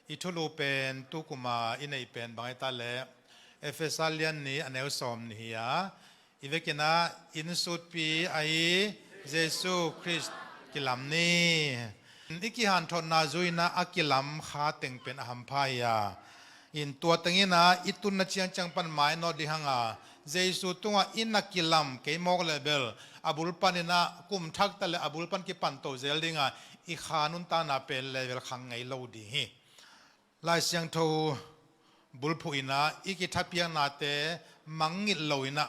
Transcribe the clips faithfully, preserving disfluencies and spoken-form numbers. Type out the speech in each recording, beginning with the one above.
I thulu pen tukuma i neih pen bang hi ta leh, Efesa lian nih a neu sawm nih hi a, i vekin ah inn sutpi ahi Jesu Khrist kilam ni. I kihanthawnna zui-in ah a kilam kha teng pen a hampha hi a, in tua teng in ah i tunna ciangciang pan mainawt ding hang a, Jesu tungah i na kilam kei mawk leh bel a bul panin ah kum thak ta leh a bul pan kipan to zel ding a, i kha nuntakna pen level khang ngei lo ding hi. Lai Siangtho bulphuh in ah i kithapiaknate mangngilh lo-in ah,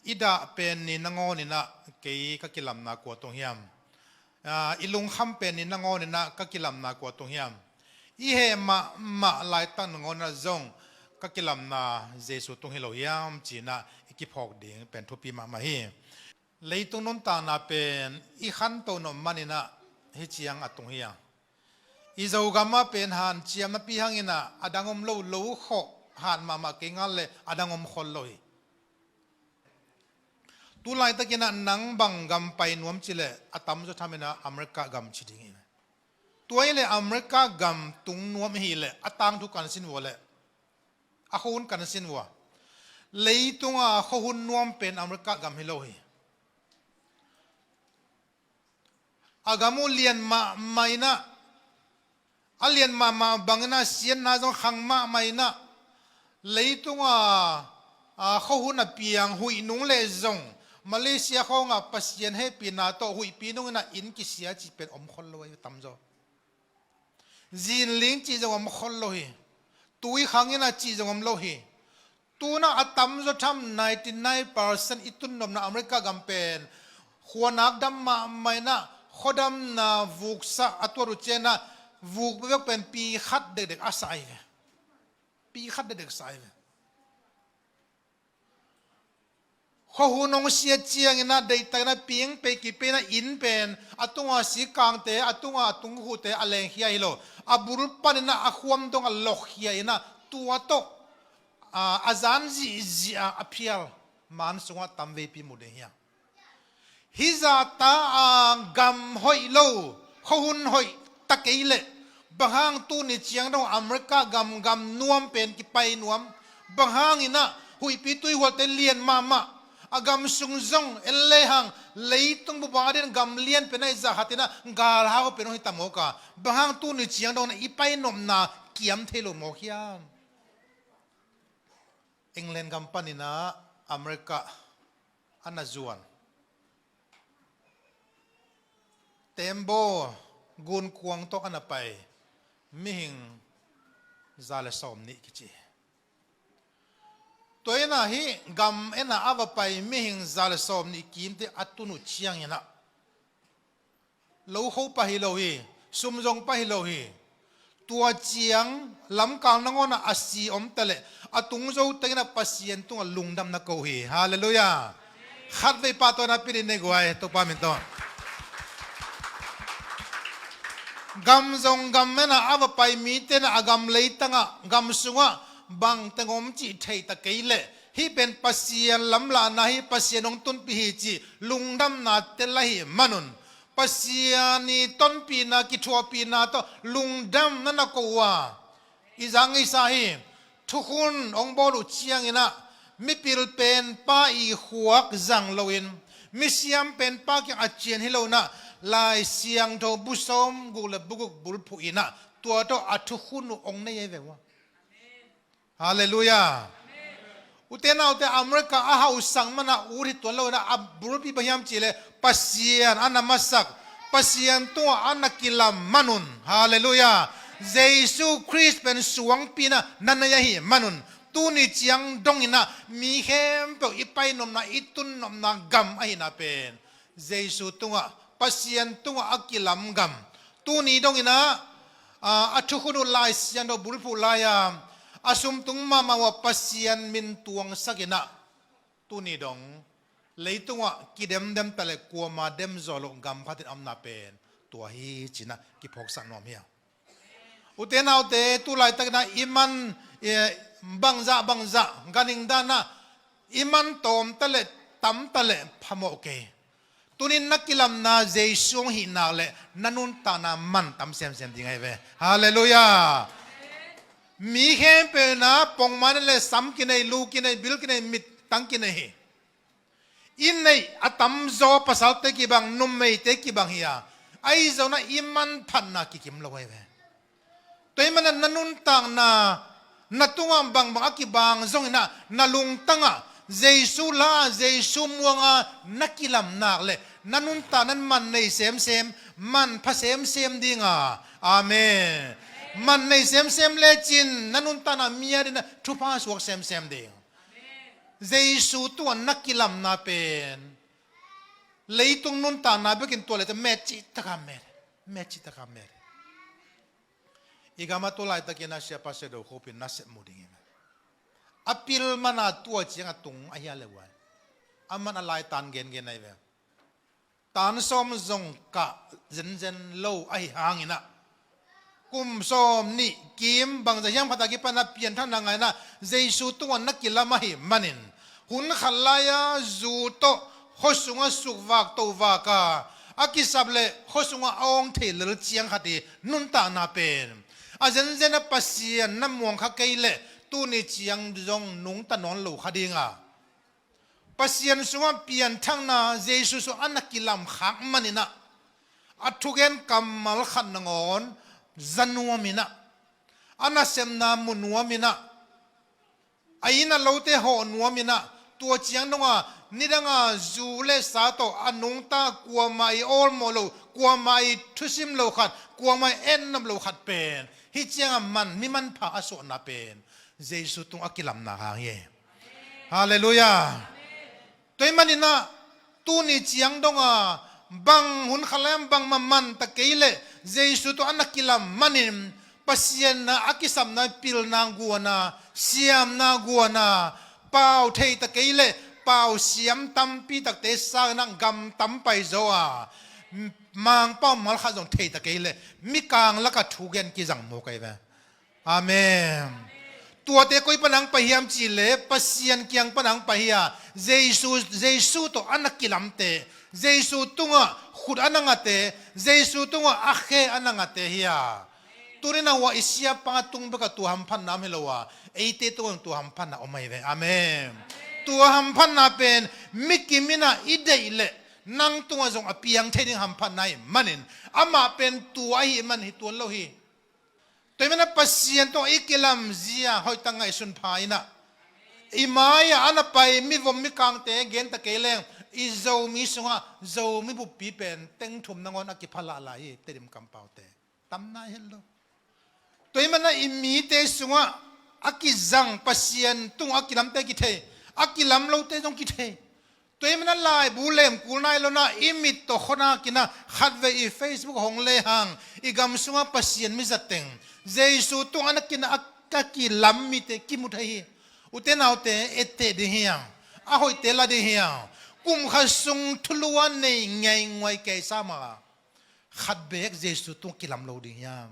i dah pen ni nangawn in ah kei ka kilamna kua tung hiam? Ah, i lungkham pen ni nangawn in ah ka kilamna kua tung hiam? I heh mahmah laitak nangawn in ah zong ka kilamna Jesu tung hi lo hiam ci-in ah i kiphawk ding pen thupi mahmah hi. Leitung nuntakna pen i khanto nop manin ah hih ciang a tung hi a, i Zogam ah pen hanciamna pi hangin ah a dang om lo, lo khawh hat mahmah kei ngal leh a dang om khol lo hi. Tu laitakin ah nang bang gam pai nuam ci leh a tamzaw tham in ah America gam ci ding hi. Tua hi leh America gam tung nuam i hih leh a tangthu kan sin vua leh, a khuahun kan sin vua. Leitunga khuahun nuam pen America gam hi lo hi. A gam uh lian mahmah in ah, a lian mahmah bangin ah siatna zong khang mahmah in ah, leitunga, a, khuahun a piang huih nung leh zong Malaysia khawngah Pasian hehpihna tawh huihpi nung in ah inn kisia cih pen om khol lo ahi, tamzaw. Zinling cih zong om khol lo hi. Tui khang in ah cih zong om lo hi. Tu-in ah a tamzaw tham ninety nine percent i tun nopna America gam pen khuanak dam mahmah in ah, khuadamna vuksa a tuat uh ciangin ah vuk bekbek pen pi khat dekdek a sa ahi ve. Pi khat dekdek sa ahi ve. Khuahun hong siat ciangin ah deihtakin ah ping pei kipei in ah inn pen a tunga sikangte, a tunga a tungkhuhte a lengkhia hi lo, a bul panin ah a khuam dong a lokkhia in ah tua tawh, a, a zan zihzih a, a phial man sungah tamveipi mu ding hi a. Hih zahta a gam hoih lo, khuahun hoih ta kei leh, bang hang tuni ciang dong America gam, gam nuam pen kipai nuam? Bang hangin ah huihpi tuihualte lian mahmah, a gam sung zong en lehang leitung bup adingin gam lian pen ahi zah khat in ah galhau pen hong hi ta mawk a, bang hang tuni ciang dong in ah i pai nopna kiam thei lo mawk hiam? England gam panin ah America a na zuan, tembaw gunkuang tawh a na pai mihing za le sawm nih kici. Tua in ah hih gam en ah a va pai mihing za le sawm nih kimte a tun uh ciangin ah lo kho pah hi lo hi, sum zong pah hi lo hi. Tua ciang lamkal nangawn ah a si om ta leh, a tung zo tengin ah Pasian tungah lungdamna ko hi. Halleluiah. Khatvei pahtawi na pia dih ni guai, Topa min tawh. Gam zong gam en ah a va pai mite in ah a gam leitang ah, gam sungah bangteng om cih thei ta kei leh, hih pen Pasian lamlahna hi, Pasian hong tunpih hi cih lungdamna tel ahih manun, Pasian i tonpihna, kithuahpihna tawh lungdamna na ko uh a, i zak ngeisa hi. Thukhun hong bawl uh ciangin ah mipil penpa i khuak zang loin, misiam penpa kiang a cian hi lo in ah, Lai Siangtho bu sawm guk le bu guk bulphuh in ah tua tawh a thukhun uh hong nei ahi ve uh a. Halleluiah. Ute naute, America a hausak man ah ut hi tuan lo in ah, a bulpi bang hiam cih leh Pasian a na masak, Pasian tungah a na kilam manun. Halleluiah. Jesu Khrist pen suangpi in ah na nei ahih manun, tuni ciang dong in ah mi khempeuh i pai nopna, i tun nopna gam ahihna pen Jesu tungah, Pasian tungah a kilam gam. Tuni dong in ah, a, a thukhun uh Lai Siangtho bulphuh lai-a a sumtung mahmah uh a Pasian min tuangsak in ah, tuni dong leitungah kidemdem ta leh kuama dem zawh loh gam khat in a omna pen tua hi ci-in ah kiphawksak nuam hi a. Ute naute, tu laitakin ah i man, eh, bangzah bangzah ganhing dan ah i man tawm ta leh tam ta leh phamawh kei. Tunin na kilamna Jesu hong hih nak leh na nuntakna man tam semsem ding ahi ve. Halleluiah. Mi khempeuh in ah pongman le sam kinei, lu kinei, bil kinei, mittang kinei hi. I neih a tamzaw pasalte kibang, numeite kibang hi a, ahi zongin ah i manphatna kikim lo ahi ve. Tua ahih manin na nuntakna, na tungah bangbang a kibang zongin ah, na lungtangah Jesu la, Jesu muanga na kilam nak leh, na nuntakna in man nei semsem, manpha semsem ding a. Amen. Man nei semsem lecin na nuntakna mi adingin ah thupha suak semsem ding. Jesu tungah na kilamna pen leitung nuntakna bekin tua leh met cih taka met, met cih taka met. I gam ah tu laitakin ah Siapa Sia Do Khup in nasep mu ding hi. A pil man a tua ciang a tung ahi a le uai. Aman a laitan gengen ahi ve. Tan sawm zong kah zenzen lo ahi hangin ah, kum sawmnih kim bangzah hiam khat a kipan a pianthakna ngah in ah Jesu tungah na kilam ahih manin, hun khat lai-a zu tawh khua sungah sukvak tovak a, a kisap leh khua sungah a awng thei lel ciang khat i nuntakna pen, a zenzen a Pasian na muang kha kei leh tuni ciang zong nungta nawn lo kha ding a. Pasian sungah pianthakna Jesu sungah a na kilam khak manin ah, a thugen kammal khat nangawn za nuam in ah, a nasepna mu nuam in ah, a inn a lote hawh nuam in ah, tua ciang dong a nidang a zu le sa tawh a nungta, kuamah i awlmawh lo, kuamah i thusim lo khat, kuamah i etnop lo khat pen, hih ciang a man, mi manpha a suahna pen Jesu tung a kilamna hang hi. Halleluiah. Tua ahih manin ah tuni ciang dong a bang hun khat lai-ah bangmah man ta kei leh Jesu tawh a na kilam manin, Pasian na a kisapna pilna guan a, siamna guan a, pau thei ta kei leh pau siam tampi takte sang in ah gam tam paizaw a, Mangpau mal khat zong thei ta kei leh mikang lakah thugen kizang mawk ahi ve. Amen. Tuate koi pan hong pai hiam cih leh Pasian kiang pan hong pai hi a, Jesu, Jesu tawh a na kilamte, Jesu tungah khut a na ngate, Jesu tungah a khe a na ngate hi a. Tuni-in ah hua i siapa tung bekah tua hamphatna om hi lo a, eite tungah tua hamphatna om ahi ve. Amen. Tua hamphatna pen mi kim in ah i deih leh nang tungah zong a piang thei ding hamphatna ahih manin, amah pen tua ahih man hi tuan lo hi. Tua ahih manin ah Pasian tawh i kilam zia hoihtak ngaihsun pha in ah, i mai-ah a na pai mivom mikangte gen ta kei leng, i Zomi sungah Zomi buppi pen teng thum nangawn a kipha lahlai hi, Tedim kampaute. Tam nai het lo. Tua ahih manin ah i mite sungah a kizang Pasian tungah a kilamte kithei, a kilam lote zong kithei. Tua ahih manin ah laibu lem kul nai lo-in ah i mit tawh khuanak in ah khatvei i Facebook hong lehang, i gam sungah Pasian mi zatteng Jesu tungah a na kin ah a kilam mite kimu thei hi. Ute naute, etteh ding hi hang, a hoihte la ding hi hang. Kum khat sung thulu a nei ngeinguai kei sa mah, khat beek Jesu tungah kilam lo ding hiam?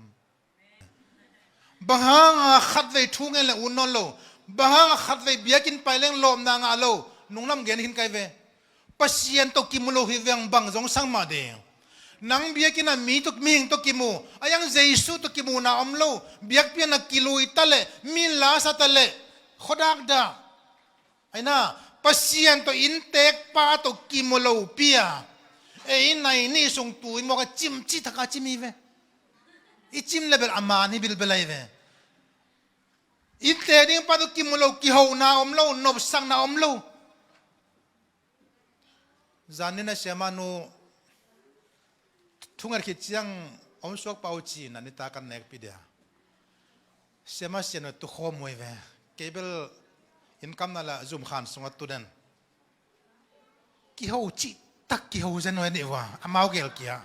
Bang hanga khatvei thu ngen leng ut nawn lo? Bang hanga khatvei biakinn pai leng lawpna ngah lo? Nunglam gen khin kai ve. Pasian tawh kimu lo hi veng bang zong sang mah ding. Nang biakinn ah mi tawh, mihing tawh kimu, a yang Jesu tawh kimuna om lo. Biakpiakna kilui ta leh, mi la sa ta leh, khuadak dah. Aina, Pasian tawh innteekpa tawh kimu lopi a, ei nai nih sung tui mawk a cim cih taka cim hi ve. I cim le bel a man hi bilbel ahi ve. Innteek dingpa tawh kimu lo, kihona om lo, nopsakna om lo. Zanin a siamah nu thunget khit ciang om suak pah uh ci-in a nitak kan nekpih dia. Siamah sian uh tukhawm uh hi ve. Kei bel innkamna le zumkhan sungah tu den. Kiho cihtak kiho zen uh hi nih uh a, amau gel kia.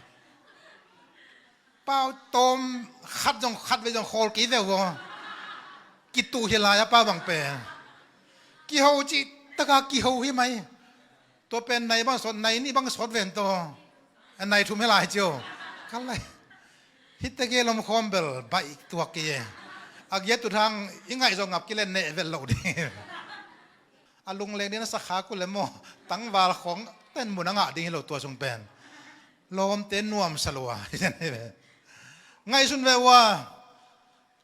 Pau tawm khat zong khatvei zong khawl kei ve uh a. Kituh hi lai a pau bang pen. Kiho cihtaka kiho hi mai. Tua pen nai bang sawt, nai nih bang sawt ven tawh. A nai thum hi lai cio. Ka lai. Hihte gel om khawm bel baih tuak kei e. A giat uh hang i ngaih zawh ngap kei leh neh vel loh ding. A lungleng ding na sa khak uh leh maw, tangval khawng ten mun a ngah ding hi lo tua sung pen. Lawmte nuamsa lua. Ngaihsun ve uh a.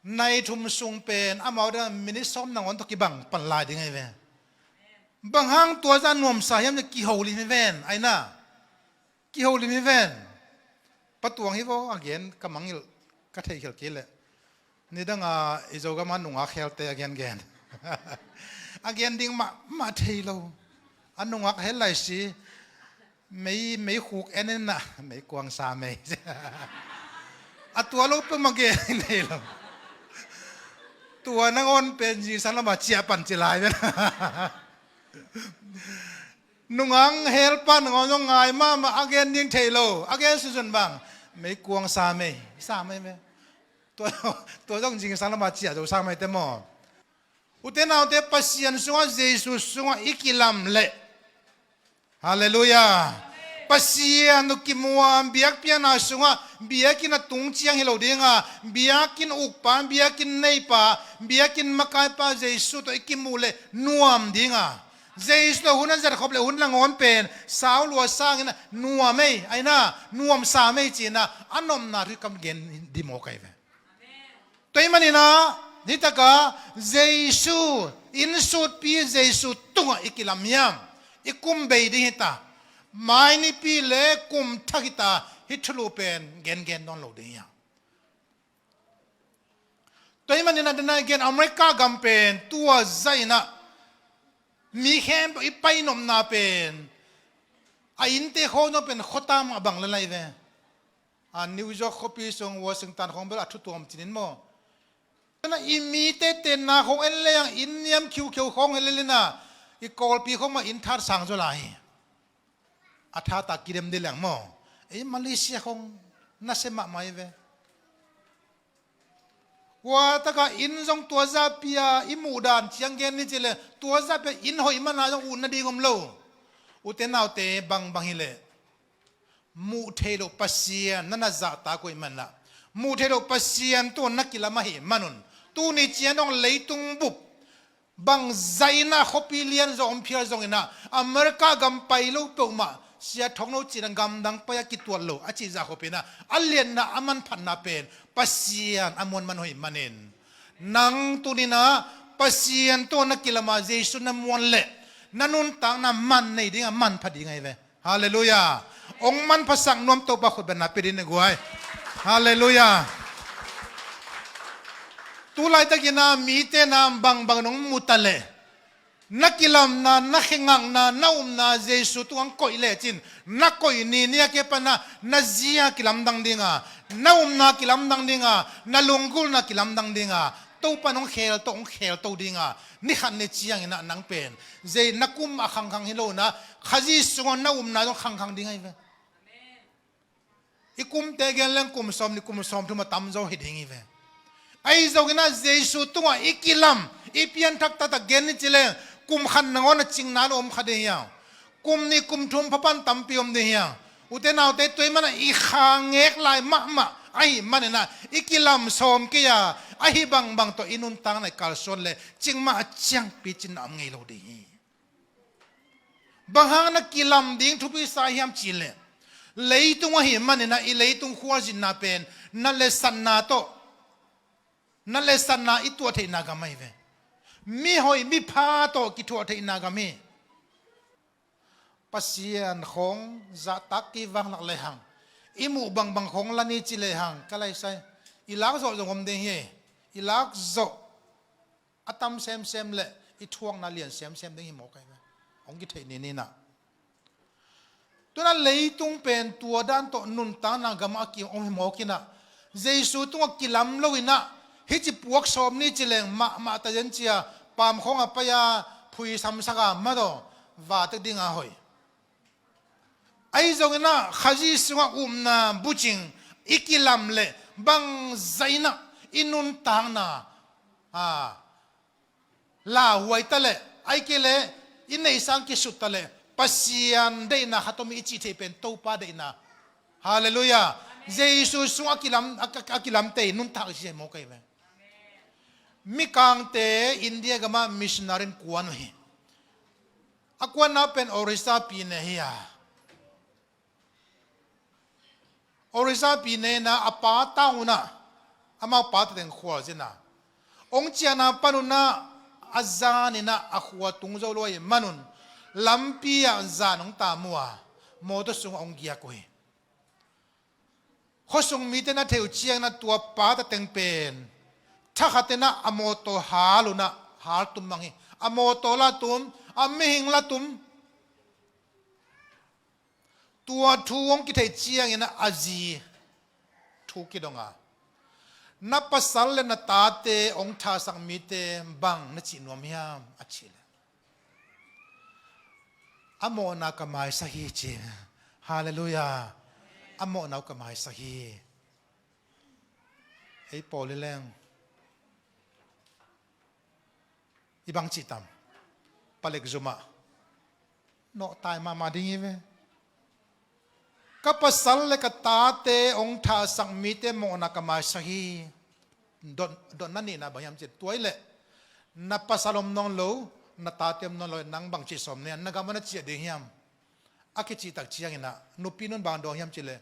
Nai thum sung pen amau dang minute sawm nangawn tawh kibang pan lai ding ahi ve. Bang hang tua zah nuamsa hiam cih kiholim hi ven, aina. Kiholim hi ven. Pa Tuang hi vaw, a gen ka mangngilh, ka theihkhial kei leh. Nidanga i Zogam a nungak helte a gengen. A gen ding mahmah thei lo. A nungak hel lai si. Mei, mei khuk en en na, mei kuang sa mei. A tua lo peuhmah gen thei lo. Tua nangawn pen zingsang lama ciah pan ci lai ven. Nungak hel pan nangawn zong ngai mahmah, a gen ding thei lo. A gen sunsun bang, mei kuang sa mei, sa mei mei. Tua, tua zong zingsang lama ciah zo sa mei te maw. Ute naute, Pasian sungah, Jesu sungah i kilam leh, Halleluiah, Pasian uh kimuam, biakpiakna sungah, biakinn a tung ciang hi lo dinga, biakinn ukpa, biakinn neipa, biakinn makaipa Jesu tawh i kimuh leh nuam dinga, Jesu tawh hun a zatkhop leh hun nangawn pen sau lua sangin nuam ei, aina, nuamsa mei cina, a nopna thu i kam gen dim aw kai ve. Tua ahih maninah, nitakah Jesu, innsutpi Jesu tungah i kilam hiam? I kum bei ding hita. Mai nipi le kum thak hita, hih thulu pen gengen nawn lo ding hiam? Tua ahih maninah, dena i gen America gam pen tua zahinah mi khempeuh i painopna pen a innte khawng zong pen khuatam a bang le lai ve. A New York khuapi sung, Washington khawng bel a thu tuam cinin maw. Tuna i mite tenna khawng en leng inn niam khiukheu khawng hi lelina, i Kawlpi khawng mah inn that sang zaw lai hi. A thata kidem dih leng maw. Ei Malaysia khawng nasia mahmah hi ve. Kua taka inn zong tua zahpi-a i muh dan ciang gen ni ci leh, tua zahpi-a inn hoih mana zong utna ding om lo. Ute naute, bangbang hileh muh theih loh Pasian na na zahtak uh ahih manah, muh theih loh Pasian tungah na kilam ahih manun, tuni ciang dong leitung bup bangzah inah khuapi lianzaw om phial zonginah America gam pai lo peuhmah, sia thong lo cinah gamdang pai-a kituat lo a cih zah khuapinah a lianna a manphatna pen Pasian a muanman hoih manin, nang tuninah Pasian tungah na kilama Jesu na muan leh na nuntakna man nei dingah manpha ding ahi ve. Halleluiah. Hong manphasak nuam Topa khutbetna pia ding ni guai. Halleluiah. Tulaitakinah mite na bangbang nong muta leh, na kilamna, na khengakna, na upna Jesu tungah koih lecin, na koih ni nia ke pana na zia kilamdang dinga, na upna kilamdang dinga, na lunggulhna kilamdang dinga, Topa nong khelto, hong khelto dinga, ni khat ni cianginah nang pen zei na kum a khangkhang hi lo na, Khazih sungah na upna zong khangkhang ding ahi ve. I kumte gen leng kum sawm ni, kum sawm thum a tamzaw hi ding hi ve. Ahi zonginah Jesu tungah i kilam, i pianthak taktak gen ni ci leng, kum khat nangawn a cingna lo om kha ding hiam? Kum nih kum thum phapan tampi om ding hiam? Ute naute, tua ahih manah i kha ngek lai mahmah ahih maninah i kilam sawm kei-a, ahi bangbang tawh i nuntakna i kalsuan leh cikmah a ciangpi cinna om ngei lo ding hi. Bang hang na kilam ding thupi sa hiam cih leh, leitung ahih maninah i leitung khualzinna pen na letsatna tawh, na letsatna i tuah theihna gam ahi ve. Mihoih mipha tawh kithuah theihna gam hi. Pasian khawng zahtak kei vanglak lehang, i muh bangbang khawng la ni ci lehang, ka laisai, i lakzawh zong om ding hi. I lakzawh a tam semsem leh i thuakna lian semsem ding hi mawk ahi ve. Hong kitheih ni ninah. Tuna leitung pen tua dan tawh nuntakna gamah a ki om hi mawkinah, Jesu tungah kilam loinah, hih ci puak sawm ni ci leng mahmah ta zen cia, pamkhawng a pai-a phui samsak a madaw, vatek dinga hoih. Ahi zonginah Khazih sungah upna bucing i kilam leh bangzah inah i nuntakna, a, lauhuai ta leh, ahi kei leh i neihsa kisut ta leh, Pasian deihna khat om i cih theih pen Topa deihna. Halleluiah. Jesu sungah a kilam, a, a, a kilamte i nuntak i cih mawk ahi ve. Mikangte India gamah missionary in kuan uh hi. A kuanna pen Orissa pine hi a. Orissa pine inah a pa town ah, Amau pa tateng khualzin a, hong ciahna panun ah a zanin ah a khua tung zo lo ahih manun lampi ah zan hong tam uh a, mawtaw sungah hong giak uh hi. Khuasung mite na theih uh ciangin ah tua pa tateng pen thakhat in ah a mawtaw hal un ah, hal tum mang hi. A mawtaw lah tum, a mihing lah tum. Tua thu hong kitheih ciangin ah a zi thu kidong a, "Na pasal le na tate hong thasak mite bang na cih nuam hiam?" a cih leh, "A mawhna ka maisak hi," ci. Halleluiah. "A mawhna uh ka maisak hi." Ei pawl i leng i bang cih tam? Palek zumah nawhtai mahmah ding hi ve. "Ka pasal le ka tate hong thasak mite mawhna ka maisak hi." Dot, dotna nihna bang hiam cih leh, tua hi leh na pasal om nawn lo, na tate om nawn lo, nang bang cih sawm na hiam, na gam ah na ciah ding hiam? A kicihtak ciangin ah nupi nun bang dawng hiam cih leh,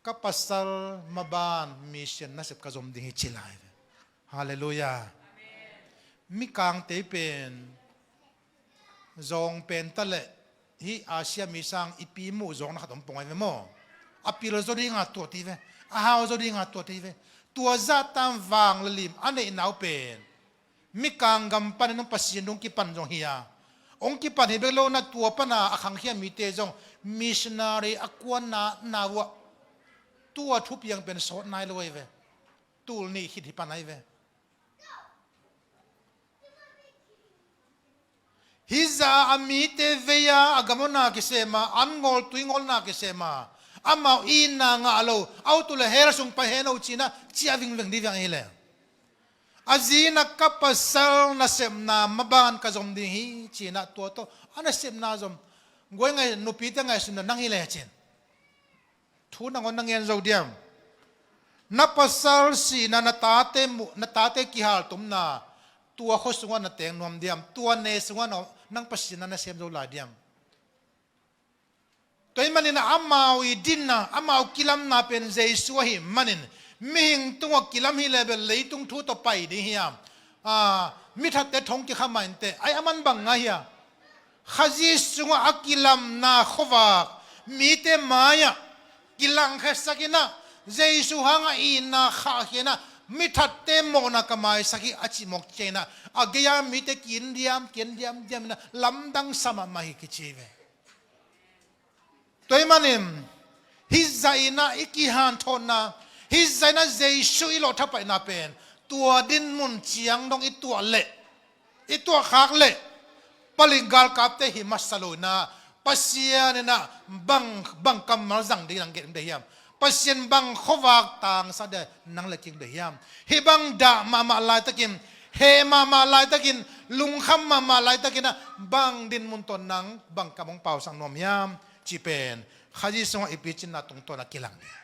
"Ka pasal maban mission nasep ka zom ding hi," ci lai ve. Halleluiah. Mikangte pen zawng pen ta leh hih Asia mi sang i pi muh zawng na khat om pong ai ve maw? A pil zaw dinga tuat hi ve. A hau zaw dinga tuat hi ve. Tua zah tan vang le lim a neihna uh pen mikang gam panin hong Pasian dung kipan zong hi a, hong kipan hi bek lo in ah tua pana a khangkhia mite zong missionary a kuanna na uh ah tua thupiang pen sawt nai lo ai ve. Tul nih khit hi pan ai ve. Hih zah a mite vei a, a gam awna kisem a, an ngawl tui ngawlna kisem a, amau itna ngah lo, a ut uh leh hell sung pai hen aw ci-in ah ciah vingveng ding viang hi leh, a zi in ah "Ka pasal nasepna maban ka zom ding hi," ci-in ah tua tawh a nasepna zom. Guai ngai, nupite ngaihsutna nang hi leh cin, thu nangawn na ngen zo diam? Na pasal sihna, na tate mu-, na tate kihaltumna, tua khua sungah na teng nuam diam? Tua ne sungah na, nang Pasian na na sem zo lai diam? Tua ahih manin amau i dinna, amau kilamna pen Jesu ahih manin, mihing tungah kilam hi leh bel leitung thu tawh pai ding hiam? Ah, mithatte thong kikham mah inteh, ai aman bang ngah hia? Khazih sungah a kilamna khuavak mite mai-ah kilangkhiasak in ah, Jesu hangah itna khahkhia in ah, mithatte mawhna ka maisak hi a cih mawk ciangin ah, a gei-a mite ki-en diam, ki-en diam diam in ah lamdang sa mahmah hi kici ve. Tua ahih manin hih zah in ah i kihanthawnna, hih zah in ah Jesu i lawh thapaihna pen tua dinmun ciang dong i tuah leh, i tuahkhak leh, palik galkapte hi masa lo in ah, Pasian in ah bang, bang kammal zang ding nang gen ding hiam? Pasian bang khuavak tangsak ding nang le kei ding hiam? Hih bang dah mahmah laitakin, heh mahmah laitakin, lungkham mahmah laitakin ah bang dinmun tawh nang bang kam hong pausak nuam hiam cih pen Khazih sungah i picinna tungtawn ah kilang ding.